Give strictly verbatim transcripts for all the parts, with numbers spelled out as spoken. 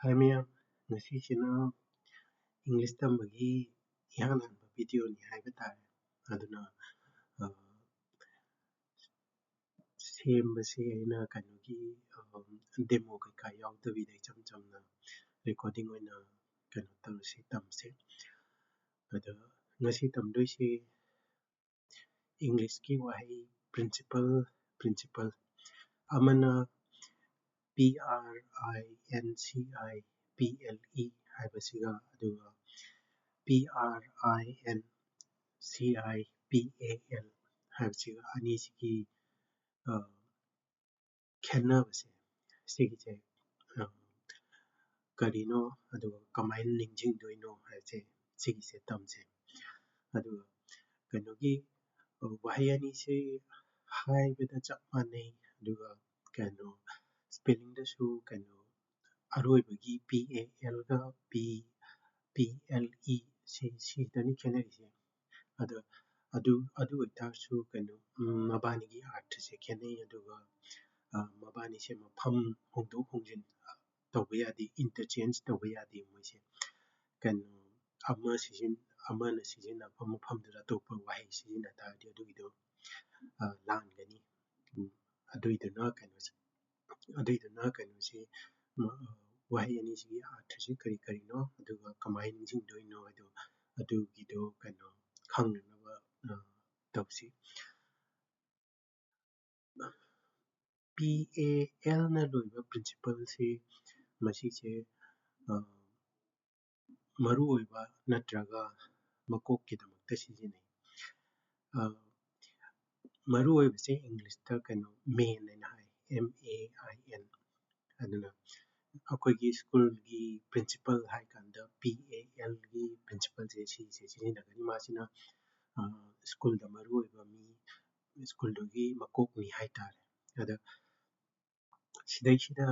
ꯍꯥꯏ ꯃꯌꯥꯝ, ꯉꯁꯤꯁꯤꯅ English ꯇꯝꯕꯒꯤ ꯏꯍꯥꯟ ꯍꯥꯟꯕ video ꯅꯤ ꯍꯥꯏꯕ ꯇꯥꯔꯦ꯫ ꯑꯗꯨꯅ, ꯑ, ꯁꯦꯝꯕꯁꯦ ꯑꯩꯅ ꯀꯩꯅꯣꯒꯤ, ꯑ, demo ꯀꯩꯀꯥ ꯌꯥꯎꯗꯕꯤꯗ ꯏꯆꯝ ꯆꯝꯅ recording ꯑꯣꯏꯅ ꯀꯩꯅꯣ ꯇꯧꯔꯁꯤ, ꯇꯝꯁꯤ꯫ ꯑꯗꯣ ꯉꯁꯤ ꯇꯝꯗꯣꯏꯁꯦ English ꯀꯤ ꯋꯥꯍꯩ principle, principle꯫ ꯑꯃꯅ P R I N C I P L E ꯍꯥꯏꯕꯁꯤꯒ, ꯑꯗꯨꯒ P R I N C I P A L ꯍꯥꯏꯕꯁꯤꯒ, ꯑꯅꯤꯁꯤꯒꯤ, ꯑ, ꯈꯦꯠꯅꯕꯁꯦ, ꯁꯤꯒꯤꯁꯦ, ꯑ, ꯀꯔꯤꯅꯣ, ꯑꯗꯨꯒ ꯀꯃꯥꯏꯅ ꯅꯤꯡꯁꯤꯡꯗꯣꯏꯅꯣ ꯍꯥꯏꯕꯁꯦ, ꯁꯤꯒꯤꯁꯦ ꯇꯝꯁꯦ꯫ ꯑꯗꯨꯒ ꯀꯩꯅꯣꯒꯤ, ꯑ, ꯋꯥꯍꯩ ꯑꯅꯤꯁꯦ ꯍꯥꯏꯕꯗ ꯆꯞ ꯃꯥꯟꯅꯩ, ꯑꯗꯨꯒ ꯀꯩꯅꯣ, spelling ꯗꯁꯨ ꯀꯩꯅꯣ, ꯑꯔꯣꯏꯕꯒꯤ P A L ꯒ P, P L E ꯁꯤ, ꯁꯤꯗꯅꯤ ꯈꯦꯠꯅꯔꯤꯁꯦ꯫ ꯑꯗꯣ ꯑꯗꯨ, ꯑꯗꯨ ꯑꯣꯏꯇꯥꯔꯁꯨ ꯀꯩꯅꯣ, ꯎꯝ, ꯃꯕꯥꯅꯤꯒꯤ ꯑꯥꯔꯊꯁꯦ ꯈꯦꯠꯅꯩ, ꯑꯗꯨꯒ, ꯑ, ꯃꯕꯥꯅꯤꯁꯦ ꯃꯐꯝ ꯍꯣꯡꯗꯣꯛ ꯍꯣꯡꯖꯤꯟ, ꯑ, ꯇꯧꯕ ꯌꯥꯗꯦ, interchange ꯇꯧꯕ ꯌꯥꯗꯦ ꯃꯣꯏꯁꯦ꯫ ꯀꯩꯅꯣ, ꯑꯃ ꯁꯤꯖꯤꯟ-, ꯑꯃꯅ ꯁꯤꯖꯤꯟꯅꯕ ꯃꯐꯝꯗꯨꯗ ꯑꯇꯣꯞꯄ ꯋꯥꯍꯩ ꯁꯤꯖꯤꯟꯅ ꯇꯥꯔꯗꯤ ꯑꯗꯨꯒꯤꯗꯣ, ꯑ, ꯂꯥꯟꯒꯅꯤ꯫ ꯎꯝ, ꯑꯗꯨꯏꯗꯨꯅ ꯀꯩꯅꯣꯁꯦ, ꯑꯗꯨꯏꯗꯨꯅ ꯀꯩꯅꯣꯁꯤ, ꯃ-, ꯋꯥꯍꯩ ꯑꯅꯤꯁꯤꯒꯤ ꯑꯥꯔꯊꯁꯤ ꯀꯔꯤ ꯀꯔꯤꯅꯣ, ꯑꯗꯨꯒ ꯀꯃꯥꯏꯅ ꯅꯤꯡꯁꯤꯡꯗꯣꯏꯅꯣ ꯍꯥꯏꯗꯣ, ꯑꯗꯨꯒꯤꯗꯣ ꯀꯩꯅꯣ ꯈꯪꯅꯅꯕ, ꯑ, ꯇꯧꯁꯤ꯫ P A L ꯅ ꯂꯣꯏꯕ principle ꯁꯤ, ꯃꯁꯤꯁꯦ, ꯑ, ꯃꯔꯨꯑꯣꯏꯕ ꯅꯠꯇ꯭ꯔꯒ ꯃꯀꯣꯛꯀꯤꯗꯃꯛꯇ ꯁꯤꯖꯤꯟꯅꯩ꯫ ꯑ, ꯃꯔꯨꯑꯣꯏꯕꯁꯦ English ꯇ ꯀꯩꯅꯣ, main ꯍꯥꯏꯅ ꯍꯥꯏ, M A I N꯫ ꯑꯗꯨꯅ ꯑꯩꯈꯣꯏꯒꯤ school ꯒꯤ principle ꯍꯥꯏ ꯀꯥꯟꯗ P A L ꯒꯤ principle ꯁꯦ, ꯁꯤꯁꯦ ꯁꯤꯖꯤꯟꯅꯒꯅꯤ꯫ ꯃꯥꯁꯤꯅ, ꯑ, school ꯗ ꯃꯔꯨꯑꯣꯏꯕ ꯃꯤ, school ꯗꯨꯒꯤ ꯃꯀꯣꯛꯅꯤ ꯍꯥꯏꯇꯥꯔꯦ꯫ ꯑꯗ ꯁꯤꯗꯩꯁꯤꯗ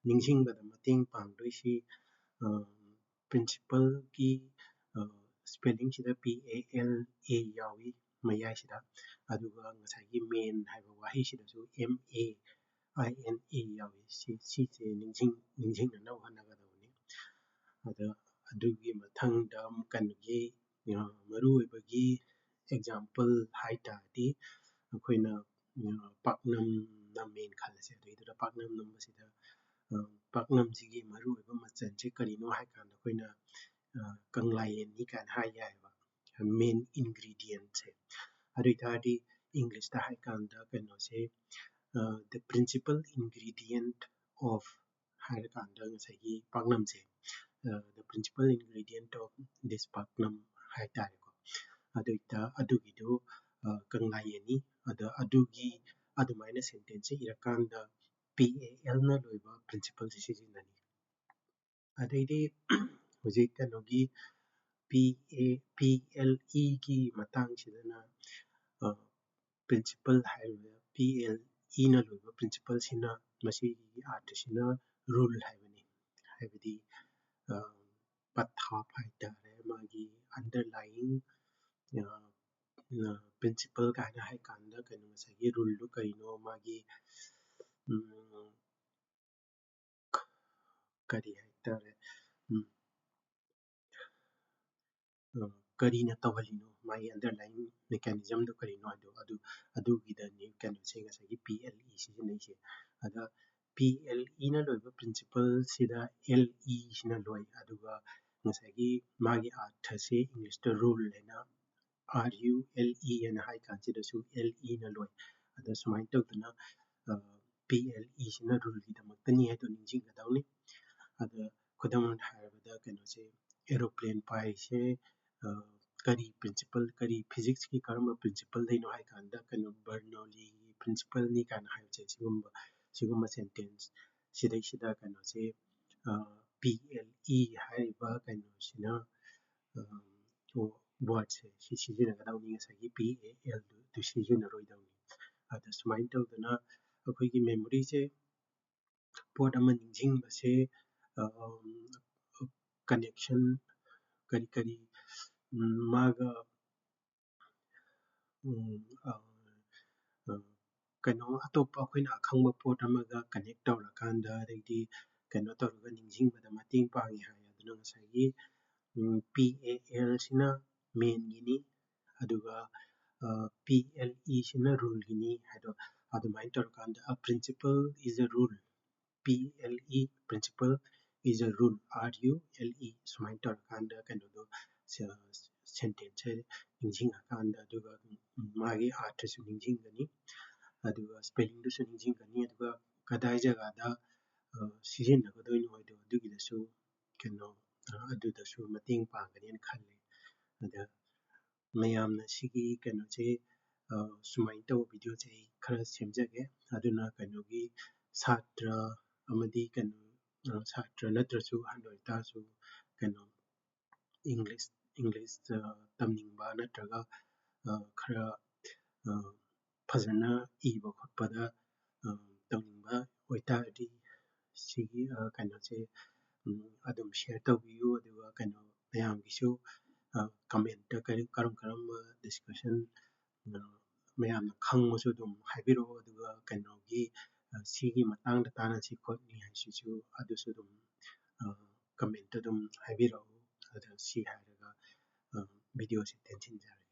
ꯅꯤꯡꯁꯤꯡꯕꯗ ꯃꯇꯦꯡ ꯄꯥꯡꯗꯣꯏꯁꯤ, ꯑ, principle ꯒꯤ, ꯑ, spelling ꯁꯤꯗ P A L A ꯌꯥꯎꯏ ꯃꯌꯥꯏꯁꯤꯗ, ꯑꯗꯨꯒ ꯉꯁꯥꯏꯒꯤ main ꯍꯥꯏꯕ ꯋꯥꯍꯩꯁꯤꯗꯁꯨ M A I N A ꯌꯥꯎꯏ꯫ ꯁꯤ, ꯁꯤꯁꯦ ꯅꯤꯡꯁꯤꯡ-, ꯅꯤꯡꯁꯤꯡꯅꯅꯕ ꯍꯣꯠꯅꯒꯗꯕꯅꯤ꯫ ꯑꯗ ꯑꯗꯨꯒꯤ ꯃꯊꯪꯗ ꯑꯃꯨꯛ ꯀꯩꯅꯣꯒꯤ, ꯑ, ꯃꯔꯨꯑꯣꯏꯕꯒꯤ example ꯍꯥꯏ ꯇꯥꯔꯗꯤ ꯑꯩꯈꯣꯏꯅ, ꯑ, ꯄꯥꯛꯅꯝ ꯅꯝꯃꯦꯅ ꯈꯜꯂꯁꯦ꯫ ꯑꯗꯩꯗꯨꯗ ꯄꯥꯛꯅꯝ ꯅꯝꯕꯁꯤꯗ, ꯑ, ꯄꯥꯛꯅꯝꯁꯤꯒꯤ ꯃꯔꯨꯑꯣꯏꯕ ꯃꯆꯜꯁꯦ ꯀꯔꯤꯅꯣ ꯍꯥꯏ ꯀꯥꯟꯗ ꯑꯩꯈꯣꯏꯅ, ꯑ, ꯀꯪꯂꯥ ꯌꯦꯟꯅꯤ ꯀꯥꯏꯅ ꯍꯥꯏ ꯌꯥꯏꯑꯕ, main ingredientꯁꯦ꯫ ꯑꯗꯨ ꯑꯣꯏꯇꯥꯔꯗꯤ Englishꯇ ꯍꯥꯏ ꯀꯥꯟꯗ ꯀꯩꯅꯣꯁꯦ, ꯑ, the principal ingredient of ꯍꯥꯏꯔꯀꯥꯟꯗ ꯉꯁꯥꯏꯒꯤ ꯄꯥꯛꯅꯝꯁꯦ, ꯑ, the principal ingredient of this ꯄꯥꯛꯅꯝ ꯍꯥꯏꯇꯥꯔꯦꯀꯣ꯫ ꯑꯗꯨ ꯑꯣꯏꯇꯥ-, ꯑꯗꯨꯒꯤꯗꯨ, ꯑ, ꯀꯪꯂꯥ ꯌꯦꯟꯅꯤ꯫ ꯑꯗ ꯑꯗꯨꯒꯤ ꯑꯗꯨꯃꯥꯏꯅ sentenceꯁꯦ ꯏꯔꯀꯥꯟꯗ P A Lꯅ ꯂꯣꯏꯕ principalꯁꯦ ꯁꯤꯖꯤꯟꯅꯅꯤ꯫ ꯑꯗꯩꯗꯤ ꯍꯧꯖꯤꯛ ꯀꯩꯅꯣꯒꯤ P A, P L Eꯒꯤ ꯃꯇꯥꯡꯁꯤꯗꯅ, ꯑ, principal ꯍꯥꯏꯔꯤꯕ P L Eꯅ ꯂꯣꯏꯕ principalꯁꯤꯅ, ꯃꯁꯤꯒꯤ ꯑꯥꯔꯊꯁꯤꯅ rule ꯍꯥꯏꯕꯅꯤ꯫ ꯍꯥꯏꯕꯗꯤ, ꯑ, ꯄꯊꯥꯞ ꯍꯥꯏꯇꯥꯔꯦ, ꯃꯥꯒꯤ underlying, ꯑ, ꯑ, principle ꯀꯥꯏꯅ ꯍꯥꯏ ꯀꯥꯟꯗ ꯀꯩꯅꯣ ꯉꯁꯥꯏꯒꯤ ruleꯗꯨ ꯀꯔꯤꯅꯣ, ꯃꯥꯒꯤ, ꯎꯝ, ꯀꯔꯤ ꯍꯥꯏꯇꯥꯔꯦ, ꯎꯝ, ꯑ, ꯀꯔꯤꯅ ꯇꯧꯍꯜꯂꯤꯅꯣ, ꯃꯥꯒꯤ underlying mechanismꯗꯨ ꯀꯔꯤꯅꯣ ꯍꯥꯏꯗꯣ, ꯑꯗꯨ, ꯑꯗꯨꯒꯤꯗꯅꯤ ꯀꯩꯅꯣꯁꯦ ꯉꯁꯥꯏꯒꯤ P L E ꯁꯤꯖꯤꯟꯅꯩꯁꯦ꯫ ꯑꯗ P L Eꯅ ꯂꯣꯏꯕ principalꯁꯤꯗ L E ꯁꯤꯅ ꯂꯣꯏ, ꯑꯗꯨꯒ ꯉꯁꯥꯏꯒꯤ ꯃꯥꯒꯤ ꯑꯥꯔꯊꯁꯦ Englishꯇ rule ꯍꯥꯏꯅ R U L E ꯍꯥꯏꯅ ꯍꯥꯏ ꯀꯥꯟꯁꯤꯗꯁꯨ L Eꯅ ꯂꯣꯏ꯫ ꯑꯗ ꯁꯨꯃꯥꯏꯅ ꯇꯧꯗꯅ, ꯑ, P L E ꯁꯤꯅ ruleꯒꯤꯗꯃꯛꯇꯅꯤ ꯍꯥꯏꯗꯣ ꯅꯤꯡꯁꯤꯡꯒꯗꯧꯅꯤ꯫ ꯑꯗ ꯈꯨꯗꯝ ꯑꯣꯏꯅ ꯍꯥꯏꯔꯕꯗ ꯀꯩꯅꯣꯁꯦ, aeroplane ꯄꯥꯏꯔꯤꯁꯦ, ꯑ, ꯀꯔꯤ principle, ꯀꯔꯤ physicsꯀꯤ ꯀꯔꯝꯕ principleꯗꯩꯅꯣ ꯍꯥꯏ ꯀꯥꯟꯗ ꯀꯩꯅꯣ Bernoulliꯒꯤ principleꯅꯤ ꯀꯥꯏꯅ ꯍꯥꯏꯕꯁꯦ, ꯁꯤꯒꯨꯝꯕ, ꯁꯤꯒꯨꯝꯕ sentence ꯁꯤꯗꯩꯁꯤꯗ ꯀꯩꯅꯣꯁꯦ, ꯑ, P L E ꯍꯥꯏꯔꯤꯕ ꯀꯩꯅꯣꯁꯤꯅ, ꯑ, wordꯁꯦ ꯁꯤ ꯁꯤꯖꯤꯟꯅꯒꯗꯧꯅꯤ, ꯉꯁꯥꯏꯒꯤ P A Lꯗꯨ ꯁꯤꯖꯤꯟꯅꯔꯣꯏꯗꯧꯅꯤ꯫ ꯑꯗ ꯁꯨꯃꯥꯏꯅ ꯇꯧꯗꯅ ꯑꯩꯈꯣꯏꯒꯤ memoryꯁꯦ ꯄꯣꯠ ꯑꯃ ꯅꯤꯡꯁꯤꯡꯕꯁꯦ, ꯑ, connection ꯀꯔꯤ ꯀꯔꯤ, ꯎꯝ, ꯃꯥꯒ, ꯎꯝ, ꯑ, ꯑ, ꯀꯩꯅꯣ ꯑꯇꯣꯞꯄ ꯑꯩꯈꯣꯏꯅ ꯑꯈꯪꯕ ꯄꯣꯠ ꯑꯃꯒ connect ꯇꯧꯔꯀꯥꯟꯗ, ꯑꯗꯩꯗꯤ ꯀꯩꯅꯣ ꯇꯧꯔꯒ ꯅꯤꯡꯁꯤꯡꯕꯗ ꯃꯇꯦꯡ ꯄꯥꯡꯉꯤ ꯍꯥꯏ꯫ ꯑꯗꯨꯅ ꯉꯁꯥꯏꯒꯤ, ꯎꯝ, P A L ꯁꯤꯅ main ꯒꯤꯅꯤ, ꯑꯗꯨꯒ, ꯑ, P L E ꯁꯤꯅ rule ꯒꯤꯅꯤ ꯍꯥꯏꯗꯣ, ꯑꯗꯨꯃꯥꯏꯅ ꯇꯧꯔꯀꯥꯟꯗ, "A principle is a rule", P L E, principle is a rule, R U L E, ꯁꯨꯃꯥꯏꯅ ꯇꯧꯔꯀꯥꯟꯗ ꯀꯩꯅꯣꯗꯣ, ꯁ-, sentence ꯁꯦ ꯅꯤꯡꯁꯤꯡꯉꯀꯥꯟꯗ, ꯑꯗꯨꯒ ꯃꯥꯒꯤ ꯑꯥꯔꯊꯁꯨ ꯅꯤꯡꯁꯤꯡꯒꯅꯤ, ꯑꯗꯨꯒ spelling ꯗꯨꯁꯨ ꯅꯤꯡꯁꯤꯡꯒꯅꯤ, ꯑꯗꯨꯒ ꯀꯗꯥꯏ ꯖꯒꯥꯗ, ꯑ, ꯁꯤꯖꯤꯟꯅꯒꯗꯣꯏꯅꯣ ꯍꯥꯏꯗꯣ, ꯑꯗꯨꯒꯤꯗꯁꯨ ꯀꯩꯅꯣ, ꯑ, ꯑꯗꯨꯗꯁꯨ ꯃꯇꯦꯡ ꯄꯥꯡꯒꯅꯤꯅ ꯈꯜꯂꯤ꯫ ꯑꯗ ꯃꯌꯥꯝꯅ ꯁꯤꯒꯤ ꯀꯩꯅꯣꯁꯦ, ꯑ, ꯁꯨꯃꯥꯏꯅ ꯇꯧꯕ video ꯁꯦ ꯑꯩ ꯈꯔ ꯁꯦꯝꯖꯒꯦ꯫ ꯑꯗꯨꯅ ꯀꯩꯅꯣꯒꯤ ꯁꯥꯇ꯭ꯔ ꯑꯃꯗꯤ ꯀꯩꯅꯣ, ꯑ, ꯁꯥꯇ꯭ꯔ ꯅꯠꯇ꯭ꯔꯁꯨ, ꯑꯍꯜ ꯑꯣꯏꯇꯥꯔꯁꯨ, ꯀꯩꯅꯣ, English, English, ꯑ, ꯇꯝꯅꯤꯡꯕ ꯅꯠꯇ꯭ꯔꯒ, ꯑ, ꯈꯔ, ꯑ, ꯐꯖꯅ ꯏꯕ ꯈꯣꯠꯄꯗ, ꯑ, ꯇꯧꯅꯤꯡꯕ ꯑꯣꯏꯇꯥꯔꯗꯤ, ꯁꯤꯒꯤ, ꯑ, ꯀꯩꯅꯣꯁꯦ, ꯎꯝ, ꯑꯗꯨꯝ share ꯇꯧꯕꯤꯌꯨ꯫ ꯑꯗꯨꯒ ꯀꯩꯅꯣ, ꯃꯌꯥꯝꯒꯤꯁꯨ, ꯑ, comment ꯇ ꯀꯔꯤ, ꯀꯔꯝ ꯀꯔꯝꯕ discussion, ꯑ, ꯃꯌꯥꯝꯅ ꯈꯪꯕꯁꯨ ꯑꯗꯨꯝ ꯍꯥꯏꯕꯤꯔꯛꯑꯣ꯫ ꯑꯗꯨꯒ ꯀꯩꯅꯣꯒꯤ, ꯑ, ꯁꯤꯒꯤ ꯃꯇꯥꯡꯗ ꯇꯥꯟꯅꯁꯤ ꯈꯣꯠꯅꯤ ꯍꯥꯏꯁꯤꯁꯨ, ꯑꯗꯨꯁꯨ ꯑꯗꯨꯝ, ꯑ, comment ꯇ ꯑꯗꯨꯝ ꯍꯥꯏꯕꯤꯔꯛꯑꯣ꯫ ꯑꯗ ꯁꯤ ꯍꯥꯏꯔꯒ, ꯑ, video ꯁꯤ ꯇꯦꯟꯁꯤꯟꯖꯔꯒꯦ꯫